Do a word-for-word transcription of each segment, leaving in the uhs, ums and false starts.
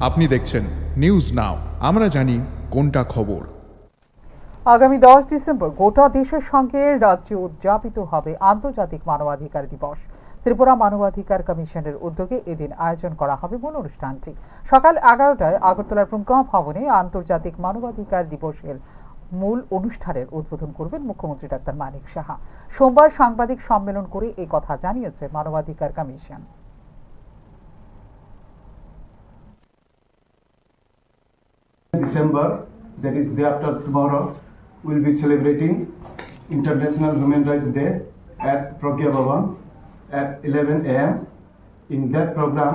আপনি দেখছেন news now, আমরা জানি কোনটা খবর। আগামী দশ ডিসেম্বর গোটা দেশের সঙ্গে রাজ্যে উদযাপিত হবে আন্তর্জাতিক মানবাধিকার দিবস। ত্রিপুরা মানবাধিকার কমিশনের উদ্যোগে এদিন আয়োজন করা হবে মূল অনুষ্ঠানটি। সকাল এগারোটায় আগরতলার প্রজ্ঞা ভবনে আন্তর্জাতিক মানবাধিকার দিবসের মূল অনুষ্ঠানের উদ্বোধন করবেন মুখ্যমন্ত্রী ডাক্তার মানিক সাহা। সোমবার সাংবাদিক সম্মেলন করে এ কথা জানিয়েছে মানবাধিকার commission. December, that is day after tomorrow, we'll be celebrating International Human Rights Day at Pragya Bhavan at eleven a m. In that program,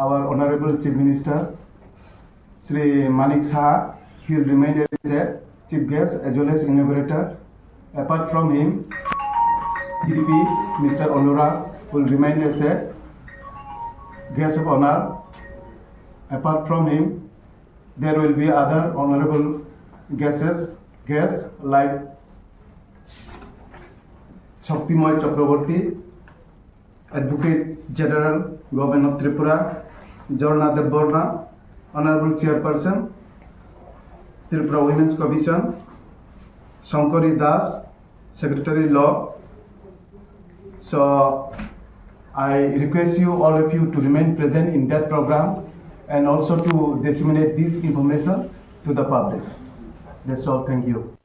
our Honorable Chief Minister, Shri Manik Saha, he'll remain as a chief guest as well as inaugurator. Apart from him, D G P, Mister Anurag, will remain as a guest of honor. Apart from him, there will be other honorable guests, guests like Shaktimay Chakraborty, Advocate General, Government of Tripura, Jorna Debbarma, Honorable Chairperson, Tripura Women's Commission, Shankari Das, Secretary Law. So I request you, all of you, to remain present in that program and also to disseminate this information to the public. That's all. Thank you.